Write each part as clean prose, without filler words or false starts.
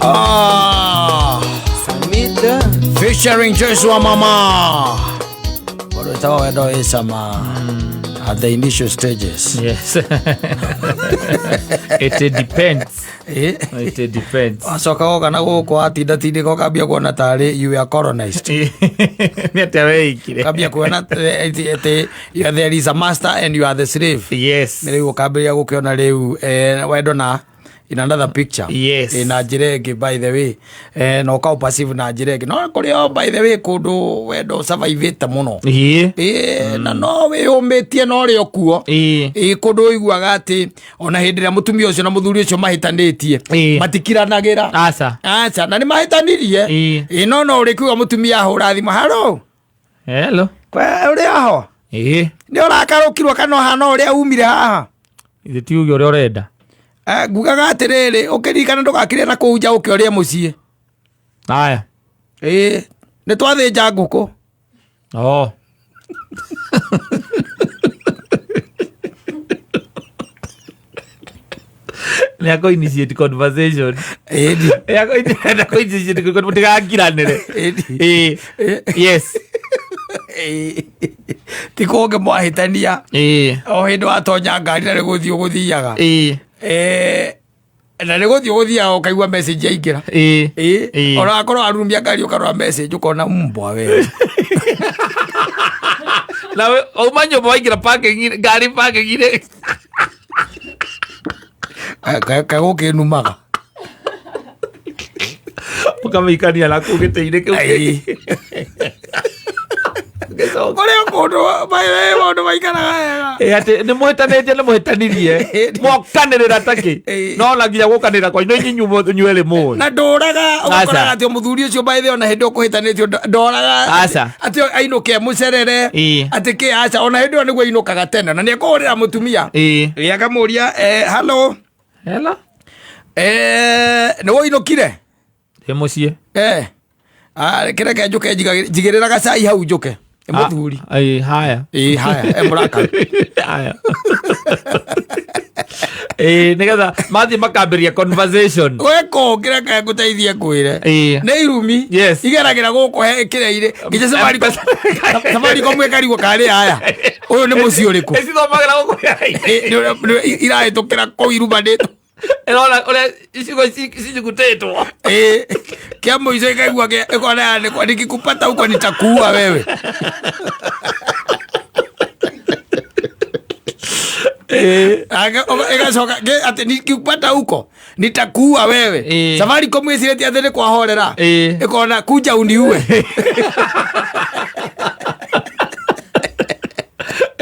Ah, Samita. Featuring Joshua Mama. Wetagwo Wendo wĩ cama at the initial stages. Yes. It depends. It depends. Wacoka woka na gũkũ watindatindĩka ũkambia kuona tarĩ you are colonized. Nĩ atĩa weikire? Ũkambia kuona atĩ there is a master and you are the slave. Yes. Nĩ rĩu ũkambĩrĩria gũkĩona rĩu wendo na in another picture. Yes. Na njĩra ĩngĩ, by the way, na ũkaũ na njĩra ĩngĩ, no kũrĩ o, by the way, kũndũ wendo ũsurvivĩte mũno. Na no wĩyũmĩtie na ũrĩ o kuo. Kũndũ ũiguaga atĩ ona hĩndĩ ĩrĩa mũtumia ũcio na mũthuri ũcio mahĩtanĩtie, matikiranagĩra. Aca. Aca, na nĩ mahĩtanirie. No ũrĩkiuga mũtumia ahũra thimũ, "Haro." Hello. "Ũrĩ aho?" "Nĩ ũrakarũkirwo kana ũhana ũrĩa umire haha?" Ithe ti uge ũrĩa ũrenda. Ngugaga atĩrĩrĩ, ũkĩririkana ndũgakire na kũu nja, ũke ũrĩe mũciĩ. Aya. Nĩ twathĩnja ngũkũ. Oh. Nĩ akũ initiate conversation. Nĩ akũ initiate conversation, mũtigakiranĩre. Ĩni. Yes. Ti kũngĩ mwahĩtania, o hĩndĩ watonya ngari na nĩ gũthiĩ ũgũthiaga. Na nĩ gũthiĩ ũgũthiaga ũkaigua message yaingĩra. Ona akorwo arumia ngari, ũkarora message, ũkona mbwa we. Na wauma nyũmba waingĩra parking, ngari parking-inĩ. Kagũkĩnumaga. Ũkamĩikania na kũu gĩtĩ-inĩ kĩu. Kũrĩ o kũndũ maũndũ maikaraga wega. Atĩ nĩ mũhĩtanĩtie, nĩ mũhĩtanirie, mwokanĩrĩra takĩ. No na nginya gũkanĩrĩra kwanyu no inyuĩ inyuerĩ mũĩ. Na ndũraga ũgakoraga atĩ mũthuri ũcio by the way, ona hĩndĩ ũkũhĩtanĩtio ndoraga Aca. atĩ ainũke mũcerere. Atĩ kĩ, aca, ona hĩndĩ ĩyo nĩguo ainũkaga tene na nĩ ekũhũrĩra mũtumia. Akamũria, "Hello." Hello. Nĩ woinũkire? Ndĩ mũciĩ. Kĩreke njũke njigĩrĩra gacai hau njũke. Nĩ mũthuri. Ah, haya. Haya, mũrakaru. Haya. Nĩgetha mathiĩ makambĩrĩria conversation. Weko kĩreke ngũteithie ngwĩre. Nĩ irumi. Igeragĩra gũkũ he kĩrĩa-inĩ nginya Safaricom. Safaricom ĩkarigwo karĩ aya, ũyũ nĩ mũciĩ ũrĩkũ? Ĩcithomagĩra gũkũ. Irahĩtũkĩra kũu irumanĩtwo. Ĩrona ũrĩa icigo cinyugutĩtwo. Kĩa mũico ĩkaigua ĩkona yandĩkwo, "Nikikupata huko nitakuua wewe." Ĩgacoka atĩ, "Nikikupata huko nitakuua wewe." Safaricom ĩcirĩtie atĩ nĩ kwahorera. Ĩkona, "Kuja uniue."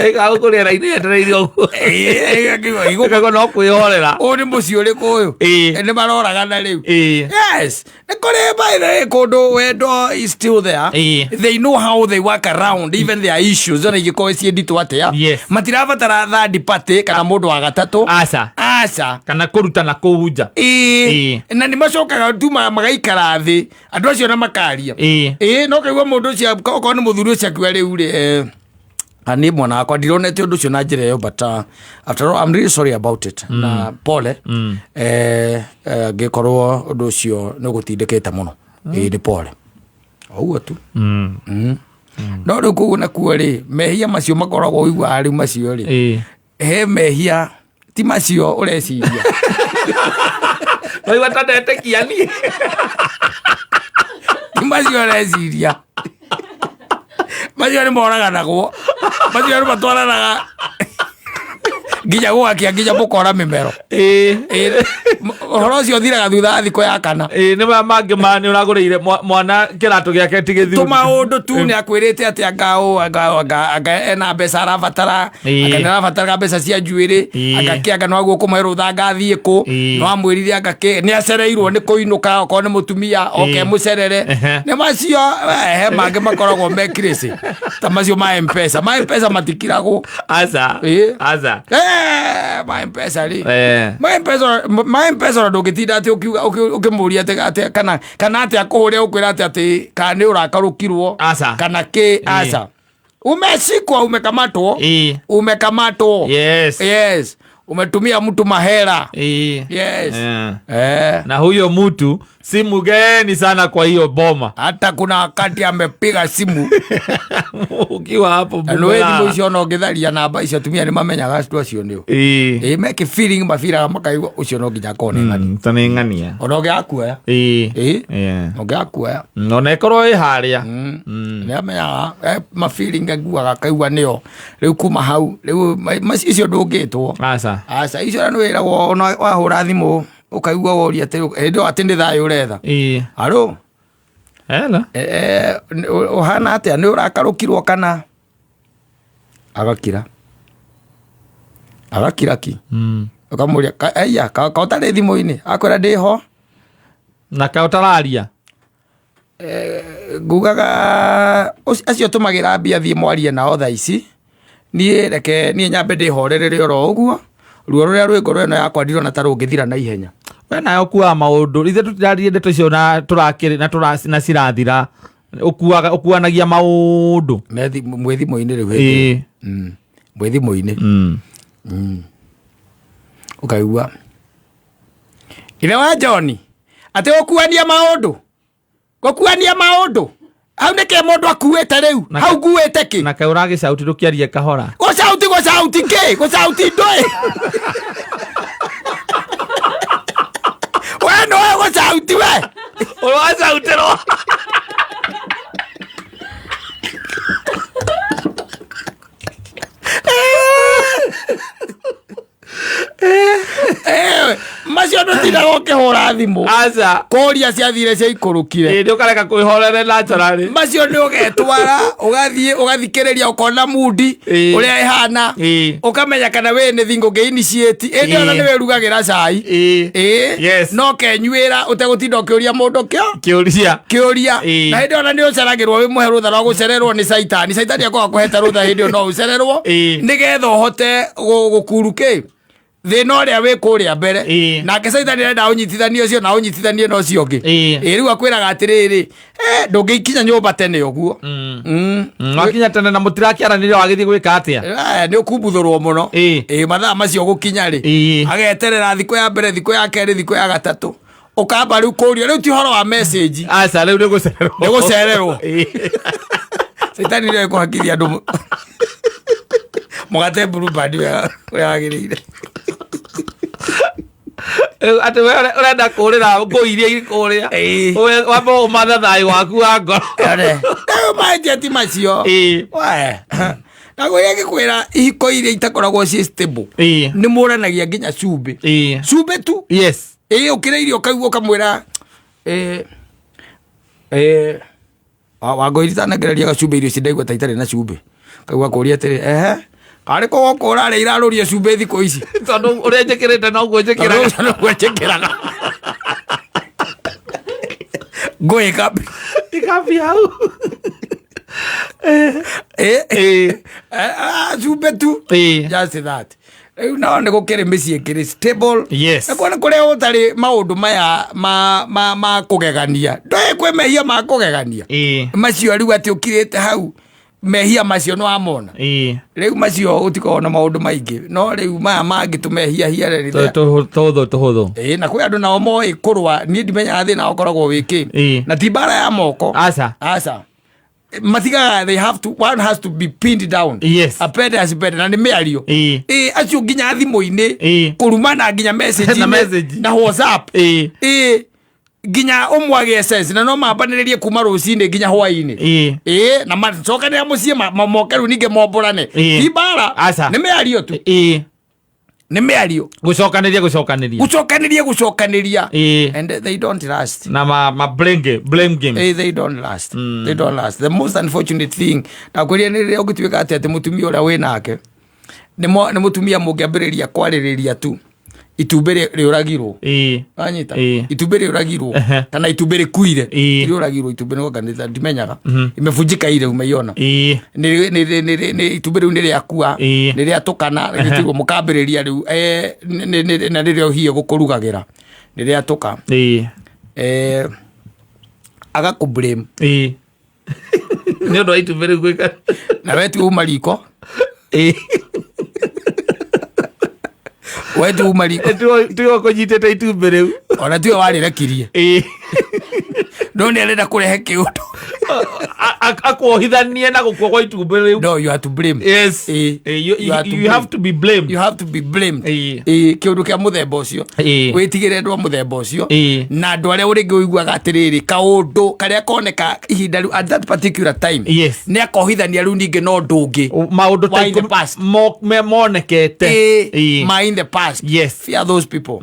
Ĩgagũkũ rĩera-inĩ yetereire ũguo. Ĩgakiuga, Ĩkaigua no kwĩhorera. "Ũyũ nĩ mũciĩ ũrĩkũ ũyũ?" Nĩ maroragana rĩu. Yes, nĩ kũrĩ, by the way, kũndũ wendo is still there. They know how they work around even their issues, ona ingĩkorwo ciĩ nditũ atĩa. Matirabatara third party kana mũndũ wa gatatũ. Aca. Aca. Kana kũruta na kũu nja. Na nĩ macokaga tu magaikara thĩ andũ acio na makaria. No kaigua mũndũ ũcio, okorwo nĩ mũthuri ũcio, akiuga, "Rĩu rĩ, niĩ mwana wakwa ndironete ũndũ ũcio na njĩra ĩyo, but after all I'm really sorry about it, na pole, ngĩkorwo ũndũ ũcio nĩ ũgũtindĩkĩte mũno. Nĩ pole." O ũguo tu. No rĩu kũu nakuo rĩ, mehia macio makoragwo ũiguaga rĩu macio rĩ, he mehia ti macio ũreciria. Waigua ta ndetĩkia niĩ. Ti macio ũreciria, macio nĩ moraganagwo, macio nĩ matwaranaga nginya gũgakia nginya mũkora mĩmero. Ũhoro ũcio ũthiraga thutha wa thikũ ya kana. Nĩ maya mangĩ ma nĩ ũragũrĩire mwana kĩratũ gĩake ti gĩthiru. Tũmaũndũ tu nĩ akwĩrĩte atĩ anga ũ anga ena mbeca arabatara, anga nĩ arabataraga mbeca cia njuĩrĩ, anga kĩ, anga no aguo kũmũhe rũtha anga athiĩ kũ. No amwĩrire anga kĩ, nĩ acereirwo nĩ kũinũka, okorwo nĩ mũtumia oke mũcerere. Nĩ macio. He mangĩ makoragwo me crazy ta macio ma Mpesa. Ma Mpesa matikiragwo. Aca. Aca. Ma Mpesa rĩ, ma Mpesa, ma Mpesa ona ndũngĩtinda atĩ ũkiuga ũkĩmũria atĩ kana atĩ akũhũre ũkwĩra atĩ kana nĩ ũrakarũkirwo. Aca. Kana kĩ, aca, umeshikwa, umekamatwo. Umekamatwo. Yes, Umetumia mtu mahera. Yes. Na huyo mtu si mgeni sana kwa hiyo boma. Hata kuna wakati amepiga simu ukiwa hapo na nĩ thimũ icio ona ũngĩtharia namba icio atumia nĩ mamenyaga andũ acio nĩo. Ĩ meke feeling mabiraga makaigua ũcio no nginya akorwo nĩ ng'ania. Ta nĩ ng'ania. Ona ũngĩaga kuoya. Ĩ ũngĩaga kuoya. Ona ĩkorwo ĩ harĩa. Nĩ amenyaga ma feeling aiguaga akaigua nĩo. Rĩu kuma hau rĩu icio ndũngĩtwo. Aca. Aca icio nĩ wĩragwo ona wahũra thimũ ũkaigua woria atĩ hĩndĩ ĩyo atĩ nĩ thayũ ũretha. Aro. Hello. Ũhana atĩa, nĩ ũrakarũkirwo kana? Agakira. Agakira ki. Ũkamũria, aiya, ka ũtarĩ thimũ-inĩ? Akwĩra ndĩ ho. Na ka ũtararia? Ngugaga acio tũmagĩra mbia thiĩ mwarie nao thaa ici. Niĩ reke niĩ nyambe ndĩhorerere oro ũguo. Ruo rũrĩa rwĩ ngoro ĩno yakwa ndirona ta rũngĩthira na ihenya. We nawe ũkuaga maũndũ, ithuĩ tũtiraririe ndeto icio na tũrakĩrĩ na tũra na cirathira. Ũkuaga, ũkuanagia maũndũ. Mwĩ thimũ-inĩ rĩu hĩndĩ ĩyo. Mwĩ thimũ-inĩ. Ũkaigua. Ithe wa John, atĩ gũkuania maũndũ. Gũkuania maũndũ. Hau nĩkĩ mũndũ akuĩte rĩu? Hau nguĩte kĩ? Na kaĩ ũragĩcauti ndũkĩarie kahora. Gũcauti, gũcauti kĩ? Gũcauti ndũĩ? We nĩwe gũcauti we? Ũracautĩrwo. Macio ndũtindaga ũkĩhũra thimũ. Aca. Kũria ciathire ciaikũrũkire. Ĩ, nĩ ũkareka kwĩhorere naturally. Macio nĩ ũgetwara, ũgathiĩ, ũgathikĩrĩria, ũkona mundi, ũrĩa ĩhana. Ũkamenya kana wĩ nĩ thing ũngĩ initiate. Ĩndĩ ona nĩ wĩrugagĩra cai. No kenyuĩra ũtegũtinda ũkĩũria mũndũ kĩo. Kĩũria. Kĩũria. Na hĩndĩ ona nĩ ũceragĩrwo wĩ mũhe rũtha rwa gũcererwo nĩ Caitani. Caitani akoragwo akũhete rũtha hĩndĩ ĩyo no ũcererwo. Nĩgetha ũhote gũkuru kĩ? Thĩna ũrĩa wĩ kũrĩa mbere. Nake Caitani arenda ũnyitithanie ũcio na ũnyitithanie na ũcio ũngĩ. Rĩu akwĩraga atĩrĩrĩ, ndũngĩkinya nyũmba tene ũguo. Wakinya tene na mũtirakĩaranĩria wagĩthiĩ gwĩka atĩa? Nĩ ũkumbuthũrwo mũno. Mathaa macio gũkinya rĩ. Ageterera thikũ ya mbere, thikũ ya kerĩ, thikũ ya gatatũ. Ũkamba rĩu kũria, rĩu ti ũhoro wa message. Aca, rĩu nĩ gũcererwo. Nĩ gũcererwo. Caitani nĩwe kũhakithia andũ mũgate Blue Band ũrĩa wagĩrĩire. Atĩ we ũrenda kũrĩra ngũi iria irĩ kũrĩa. Wambe ũmathe thayũ waku wa ngoro. Rĩu mahĩtia ti macio. We. Na ngwĩra ngĩkwĩra ihiko iria itakoragwo ciĩ stable. Nĩ mũranagia nginya cumbĩ. Cumbĩ tu. Ũkĩrĩa irio ũkaigua ũkamwĩra, Wangũi itanengereria gacumbĩ irio ici ndaigua ta itarĩ na cumbĩ. Kaigua kũria atĩrĩ, ehe, karĩ kũ gũkũ ũrarĩa irarũria cumbĩ thikũ ici? Tondũ ũrĩa njĩkĩrĩte noguo njĩkĩraga. Tondũ noguo njĩkĩraga. Ngũĩ kambi. Ikambi hau. Cumbĩ tu. Just that. Rĩu nao nĩ gũkĩrĩ mĩciĩ ĩkĩrĩ stable. Na kuona kũrĩa ũtarĩ maũndũ maya ma kũgegania. Ndũĩ kwĩ mehia ma kũgegania. Macio rĩu atĩ ũkirĩte hau mehia macio nĩ wamona. Rĩu macio ũtikoragwo na maũndũ maingĩ. No rĩu maya mangĩ tũmehia hia rĩ. Tũhũthũ, tũhũthũ. Na kwĩ andũ nao moĩ kũrũa. Niĩ ndimenyaga thĩna ũkoragwo wĩ kĩ. Na ti mbara ya moko. Aca. Aca. Matigaga, they have to, one has to be pinned down. Apende asipende, na nĩ mĩario. Acio nginya thimũ-inĩ. Kũrumana nginya message-inĩ. Na message. Na WhatsApp. Nginya ũmwe agĩe sense, na no mambanĩrĩrie kuma rũcinĩ nginya hwaĩ-inĩ. Na macokanĩra mũciĩ moke rĩu ningĩ mombũrane. Ti mbara. Aca. Nĩ mĩario tu. Nĩ mĩario. Gũcokanĩria, gũcokanĩria. Gũcokanĩria, gũcokanĩria. And they don't last. Na ma blame game, blame game. They don't last. They don't last. The most unfortunate thing, ndakwĩrire nĩ rĩrĩa ũngĩtuĩka atĩ mũtumia ũrĩa wĩ nake, nĩ mũtumia mũngĩambĩrĩria kwarĩrĩria tu. Itumbĩ rĩũragirwo. Wanyita? Itumbĩ rĩũragirwo. Kana itumbĩ rĩkuire. Rĩũragirwo itumbĩ nĩ kanitha ndimenyaga. Imevunjika ile umeiona. Nĩ itumbĩ rĩu nĩ rĩakua, nĩ rĩatũkana, rĩtigwo mũkambĩrĩria rĩu, na rĩrĩa ũhiĩ gũkũrugagĩra. Nĩ rĩatũka. Agakũ blame. Nĩ ũndũ wa itumbĩ rĩu gwĩka. Na we ti uma riko. We tu uma riko. Tiwe kũnyitĩte itumbĩ rĩu. Ona tiwe warĩrekirie. Ĩĩ. No nĩ arenda kũrehe kĩũndũ. Akuohithanie na gũkua kwa itumbĩ rĩu. No, you are to blame. Yes. Ĩĩ. You, You are to you blame. have to be blamed. You have to be blamed. Ĩĩ. Ĩĩ, kĩũndũ kĩa mũthemba ũcio. Ĩĩ. Wĩtigĩre andũ a mũthemba ũcio. Ĩĩ. Na andũ arĩa ũrĩngĩ ũiguaga atĩrĩrĩ, kaũndũ karĩa koneka ihinda rĩu at that particular time. Yes. Nĩ akohithania rĩu ningĩ na ũndũ ũngĩ. Maũndũ ta Why in the ikũmi past? Monekete. Ĩĩ, Ĩĩ. ma in the past. Yes. Fear those people.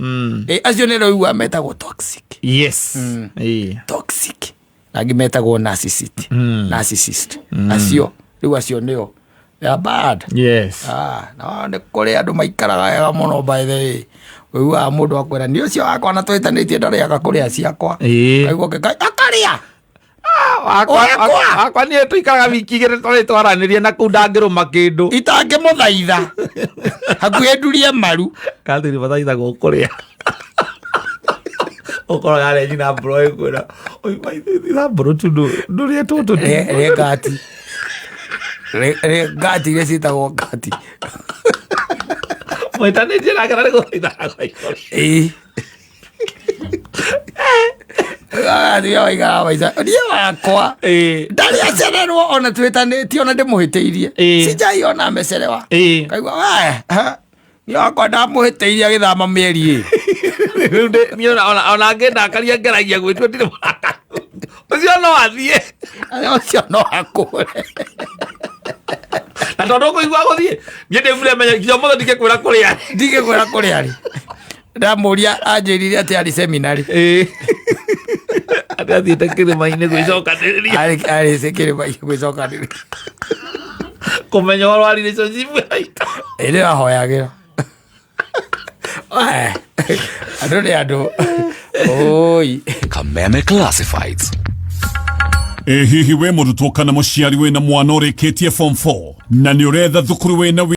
Ĩĩ, acio nĩ ũiguaga metagwo toxic. Yes. Ĩĩ. Toxic. Na angĩ metagwo narcissist. Narcissist. Acio, rĩu acio nĩo. They are bad. Yes. Ah, no nĩ kũrĩ andũ maikaraga wega mũno, by the way. Ũiguaga mũndũ akwĩra nĩ ũcio wakwa na twĩtanĩtie ndarĩaga kũrĩa ciakwa. Ĩĩ. Kaigua akarĩa. Wakwa. Wakwa. Wakwa niĩ tũikaraga wiki igĩrĩ tũrĩ twaranĩria na kũu ndangĩrũma kĩndũ. Itangĩmũthaitha hakuhĩ ndurie maru. Kathiri mathaithagwo kũrĩa ũkoraga arĩa nyina mbũro ĩkwĩra thambũrũ tu ndũrĩe tũtũ. Rĩ ngati. Rĩ ngati iria ciĩtagwo ngati. Mwĩtanĩtie nake na nĩgũthaithaga. Ĩĩ. Acio maikaraga maica niĩ wakwa Ĩĩ. ndarĩ acererwo ona twĩtanĩtie ona ndĩmũhĩtĩirie. Ĩĩ. Sijai ona amecerewa. Ĩĩ. Kaigua we ha, niĩ wakwa ndamũhĩtĩirie agĩthama mĩeri ĩ. Rĩu niĩ ona ngĩndakaria ngeragia gwĩtua ndirĩ mũrakaru, ũcio no athiĩ. Ũcio no akũre. Na tondũ ũkũigua gũthiĩ niĩ ndĩbure menya nginya mũthĩ ndingĩkwĩra kũrĩa. Ndingĩkwĩra kũrĩa arĩ. Ndamũria anjĩrire atĩ arĩ seminary. Ĩĩ. Atĩ athiĩte kĩrĩma-inĩ gwĩcokanĩrĩria. Arĩ kĩrĩma-inĩ gwĩcokanĩrĩria. Kũmenya ũhoro wa relationship yaitũ. Ĩrĩ ahoyagĩra. We, andũ nĩ andũ oi. Kameme Classifieds. Ĩ hihi wĩ mũrutwo kana mũciari wĩna mwana ũrĩkĩtie form 4 na nĩ ũretha thukuru wĩna